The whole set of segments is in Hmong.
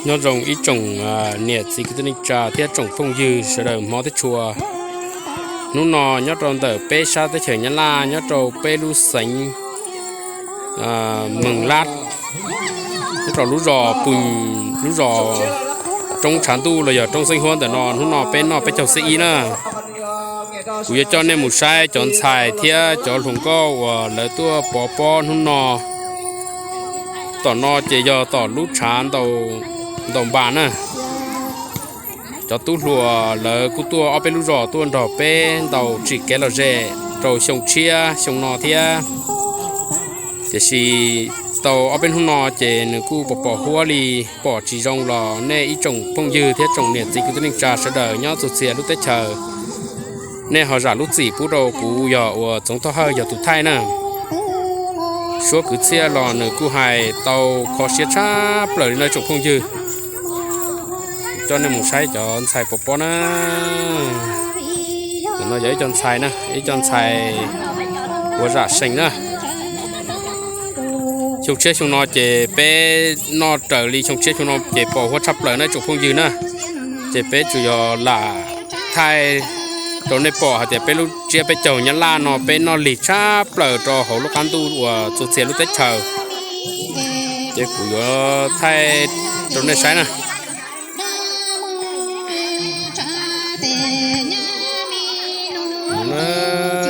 Nyob zoo ib tsoom niam txiv kwv tij neej tsa thiab tsoom phooj ywg sawv daws hmov thiab tshua. Hnub no nyob rau ntawm peb sab teb chaws Nyab Laj, nyob rau peb lub xeev Mees Lab, nyob rau lub zos Pus, lub zos Roob Tshav Ntuj los yog Roob Xeeb Huab ntawm no, hnub no peb noj peb caug xiab ib na. Kuv yuav coj nej mus saib cov ntxhais thiab cov hluas nkauj uas lawv tuaj pov pob hnub no. Tom no ces yog tom lub tshav ntaus npas na. Cov tub hluas lawv kuj tuaj ob peb lub zos tuaj nrog peb ntaus tsim kev lom zem rau xyoo tshiab xyoo no thiab. Tiam sis tau ob peb hnub no ces nws kuj pom pom huab li, pom tsis zoo los nej ib tsoom phooj ywg thiab tsoom niam txiv kwv tij neej tsa sawv daws nyob txhua txhia lub teb chaws, nej ho zam lub txim pub rau kuv yog uas Txoov Thoj Hawj yog tus thaij na. Suab kwv txhiaj los nws kuj hais tau kho siab tshaj plaws li no ib tsoom phooj ywg. Coj nej mus saib cov ntxhais pov pob na. Tus no yog ib co ntxhais na, ib co ntxhais uas zam seem na. Xyoo tshiab xyoo no ces peb noj raws li xyoo tshiab xyoo no ces pos huab tshaj plaws na ib tsoom phooj ywg na. Ces peb tsuas yog lam thaij rau nej pom hais tias peb lub tsiab peb caug Nyab Laj no peb noj lig tshaj plaws rau hauv lub qab ntuj uas txhua txhia lub teb chaws. Ces kuv yuav thaij rau nej saib na.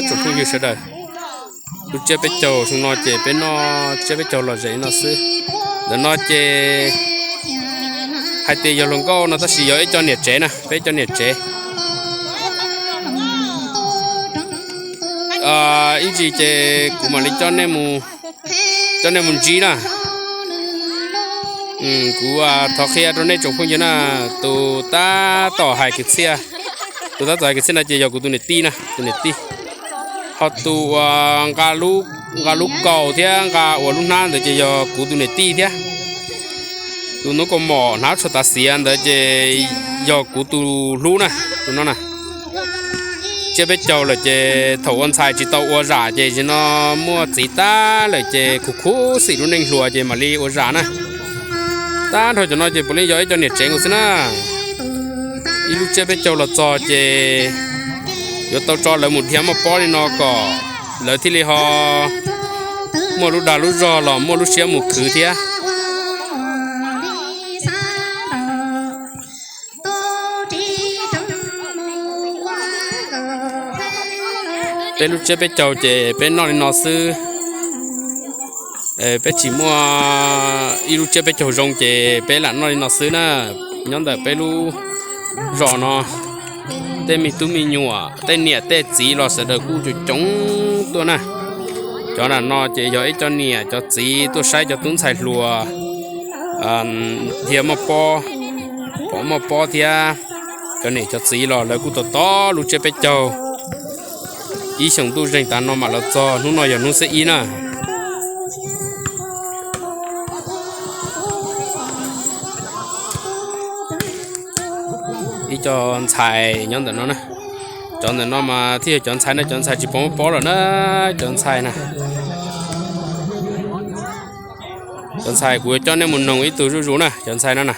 Tsoom phooj ywg sawv daws, lub tsiab peb caug xyoo no ces peb noj tsiab peb caug lom zem no xwb. Ntawm no ces hais tias yog hluas nkauj no tab sis yog ib co niam tsev na, peb ib co niam tsev. Ib ntsis ces kuv mam li coj nej mus ntsib na. Kuv thov qhia rau nej tsoom phooj ywg na, tus tab tom hais kwv txhiaj, tus tab tom hais kwv txhiaj no ces yog kuv tus niam tij na, tus niam tij. Ho tus uas nqa lub kaus thiab nqa uas lub hnab ntawd ces yog kuv tus niam tij thiab. Tus hnub kaus mom hnab tsho tav xiav ntawd ces yog kuv tus hlub na, tus no na. Tsiab peb caug lawm ces thaum ua ntxhais tsis tau ua zam ces no muaj txiv tag lawm ces khuv khuv xim lub neej hluas ces mam li ua zam na. Tag nrho cov no ces puav leej yog ib co niam tsev nkaus xwb na. Ib lub tsiab peb caug los txog ces yuav tau tso lawv mus dhia muaj pob li no kom lawv thiaj li ho muaj lub dag lub zog los muaj lub siab mus khwv thiab. Peb lub tsiab peb caug ces peb noj li no xwb. Peb tsis muaj ib lub tsiab peb caug zoo ces peb lam noj li no xwb na. Nyob ntawm peb lub zos no, tej me tub me nyuam, tej niam tej txiv los sawv daws kuj coob coob tuaj na. Cov nram no ces yog ib co niam cov txiv tuaj saib cov tub ntxhais hluas dhia muaj pob, pom muaj pob thiab. Cov niam cov txiv los lawv kuj tos tos lub tsiab peb caug ib xyoos ntuj zeeg tav no mam los txog, hnub no yog hnub xiab ib na. Ib co ntxhais nyob ntawm no na. Cov ntawm no mas thiaj yog cov ntxhais na, cov ntxhais tsis pom muaj pob lawm na, cov ntxhais na. Cov ntxhais kuv yuav coj nej mus noog ib tug zuj zus na, cov ntxhais no na.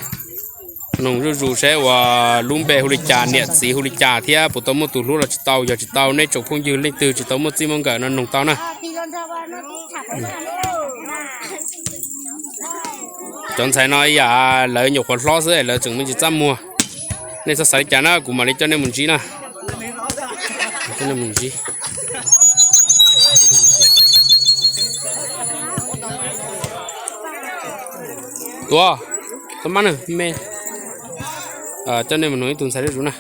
Noog zuj zus saib uas lub npe hu li cas, niam txiv hu li cas thiab puas tau muaj tus hlub los tsis tau. Yog tsis tau, nej tsoom phooj ywg leej twg tsis tau muaj txij muaj nkawm no noog tau na. Cov ntxhais no ib yam lawv nyuam qhuav hlob xwb, lawv tseem me ntsis txaj muag. Nej txhob xav li cas na, kuv mam li coj nej mus ntsib na. Coj nej mus ntsib. Tuav, tuav mab na me. Coj nej mus noog ib tug ntxhais zuj zus na.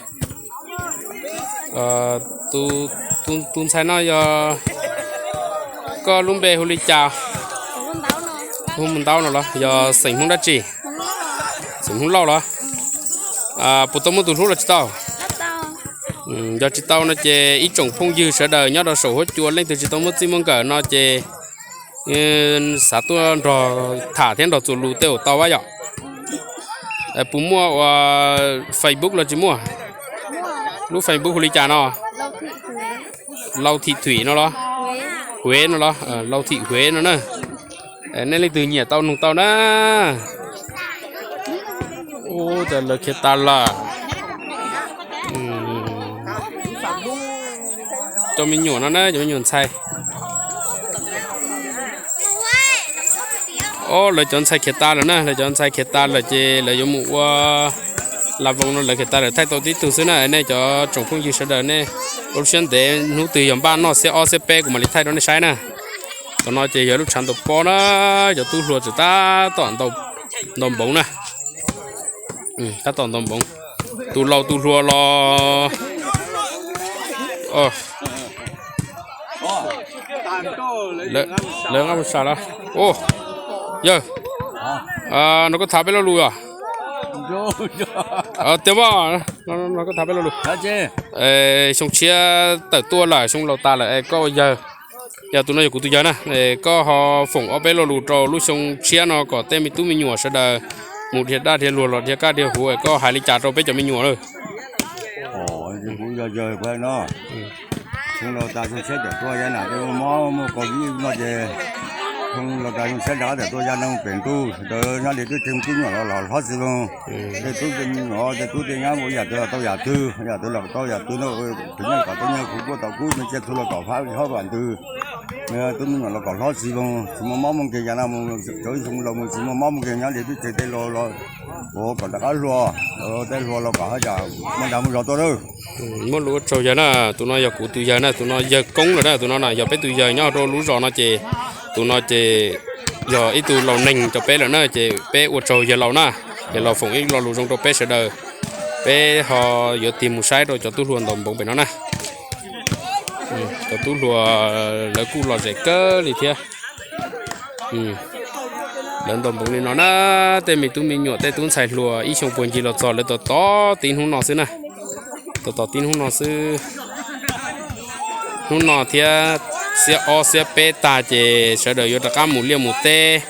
Tus ntxhais no yog koj lub npe hu li cas? Hu Mus Ntaub no los? Yog xeem Hmoob dab tsi? Xeem Hmoob Lauj los? Puas tau muaj tus hlub los tsis tau? Yog tsis tau no ces ib tsoom phooj ywg sawv daws nyob rau saum huab cua leej twg tsis tau muaj txij muaj nkawm no ces xav tuaj nrog tham thiab nrog txuas lus tej zaum tau yom. Puas muaj ua Facebook los tsis muaj? Lub Facebook hu li cas no? Lauj Thim Thuim no los? Huev no los? Lauj Thim Huev no na. Nej leej twg nyiam tau noog tau na. Ub, cov lawv khiav tas lawm. Cov me nyuam no na, cov me nyuam ntxhais. Ob, lawv cov ntxhais khiav tas lawm na, lawv cov ntxhais khiav tas lawm ces lawv yuav mus ua la voos no, lawv khiav tas lawm, thaij tau tib tug xwb na. Nej cov tsoom phooj ywg sawv daws, nej ua lub siab ntev, hnub twg yog npaj noj xiab ob xiab peb kuv mam li thaij rau nej saib na. Tam no ces yog lub tshav ntaus pob na, cov tub hluas tseem tab tom ntaus npoov na. Tab tom ntaus npoov, tus laus tus hluas los. Lawv nqa mus sam los. Yawg, no koj tham peb lo lus os. Tiag mas, no koj tham peb lo lus. Xyoo tshiab tawm tuaj lawm, xyoo laus tas lawm es koj ua yawg, yog tus no yog kuv tus yawg na, koj ho foom ob peb lo lus rau lub xyoo tshiab no kom tej me tub me nyuam sawv daws mus dhia daj dhia luag los dhia kaj dhia huv, koj hais li cas rau peb cov me nyuam lawm? Kuv yog yawg no, xyoo laus tas xyoo tshiab tawm tuaj, yav nam tej muaj mob muaj kaus ib no ces xyoo laus tas xyoo tshiab rov qab tawm tuaj, yav no pem ntuj sawv daws nyob li twb tseem tub nyuam los los hlob xwb los, tej tub tej nyab ua yam twg los tau yam twg, yam twg los tau yam twg no, tus nyeej kom tau nyeej, kuv kuj tau kub, cia txhua los kom hlob vam ntws. Tub me nyuam los kom hlob xwb los tsis muaj mob muaj nkeeg, yav no mus rau ib xyoo los mus tsis muaj mob muaj nkeeg, nyob li twb tseem tej laus los ua kom rov qab hluas, tej hluas los kom haj yam muaj dag muaj zog tuaj lawm. Muaj lus ua tsaug yawg na, tus no yog kuv tus yawg na, tus no yawg Koob lawm na, tus no na yog peb tus yawg nyob rau lub zos no ces tus no ces yog ib tug laus neeg rau peb lawm na, ces peb ua tsaug yawg laus na, yawg laus foom ib lo lus zoo rau peb sawv daws. Peb ho yuav tig mus saib rau cov tub hluas ntaus npoov pem no na. Cov tub hluas lawv kuj lom zem kawg li thiab. Lawv ntaus npoov li no na, tej me tub me nyuam tej tub ntxhais hluas ib xyoo puag ncig los txog lawv tos tos tib hnub no xwb na. Tos tos tib hnub no xwb. Hnub no thiab xiab ob xiab peb tag ces sawv daws yuav rov qab mus liaj mus teb.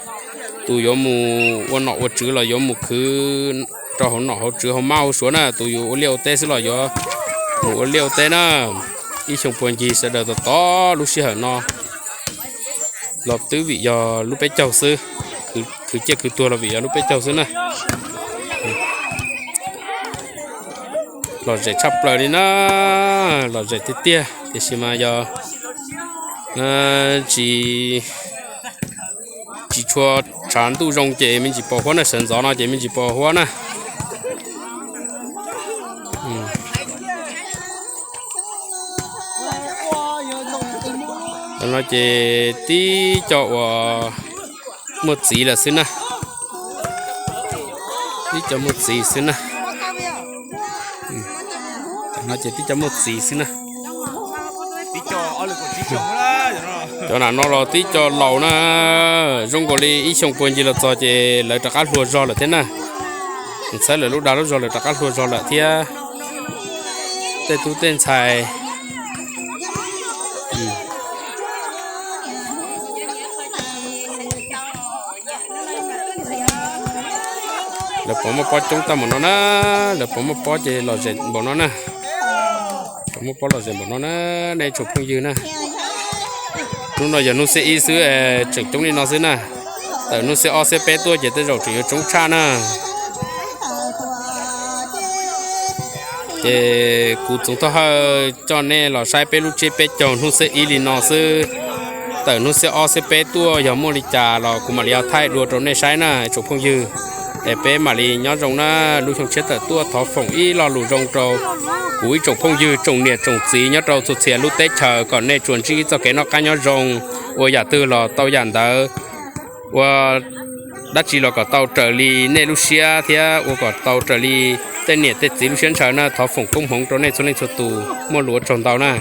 Tus yuav mus ua nom ua tswv los yuav mus khwv rau hauv nom hauv tswv hauv mab hauv suav na, tus yuav ua liaj ua teb xwb los yuav mus ua liaj ua teb na. Ib xyoo puag ncig sawv daws tos tos lub sij hawm no los twb vim yog lub peb caug xwb, khwv ciaj khwv tuag los vim yog lub peb caug xwb na. Lom zem tshaj plaws li na, lom zem tiag tiag, tiam sis mas yog tsis, tsis tshua tshav ntuj zoo ces me ntsis pos huab na, sawv ntxov no ces me ntsis pos huab na. Tam no ces tib co uas muaj txiv lawm xwb na. Tib co muaj txiv xwb na. Tam no ces tib co muaj txiv xwb na. Cov nam no los tib co laus na, zoo nkaus li ib xyoo puag ncig los txog ces lawv rov qab hluas zog lawm thiab na. Txhawb lawv lub dag lub zog lawv rov qab hluas zog lawm thiab. Tej tub tej ntxhais lawv pov muaj pob coob tag npaum no na, lawv pov muaj pob ces lom zem npaum no na. Pov muaj pob lom zem npaum no na, nej tsoom phooj ywg na. Hnub no yog hnub xiab ib xwb, tseem coob li no xwb na. Tawm hnub xiab ob xiab peb tuaj ces tej zaum tseem yuav coob tshaj na. Ces kuv Txoov Thoj Hawj coj nej los saib peb lub tsiab peb caug hnub xiab ib li no xwb. Tawm hnub xiab ob xiab peb tuaj yog muaj li cas los kuv mam li ho thaij dua rau nej saib na tsoom phooj ywg. Es peb mam li nyob zoo na, lub xyoo tshiab tawm tuaj thov foom ib lo lus zoo rau kuv ib tsoom phooj ywg tsoom niam tsoom txiv nyob rau txhua txhia lub teb chaws kom nej tsuas ntsib txoj kev noj qab nyob zoo, ua yam twg los tau yam ntawd, ua dab tsi los kom tau raws li nej lub siab thiab ua kom tau raws li tej niam tej txiv lub siab ntshaw na. Thov foom koob hmoov rau nej txhua leej txhua tus, muaj lus ua tsaug ntau na.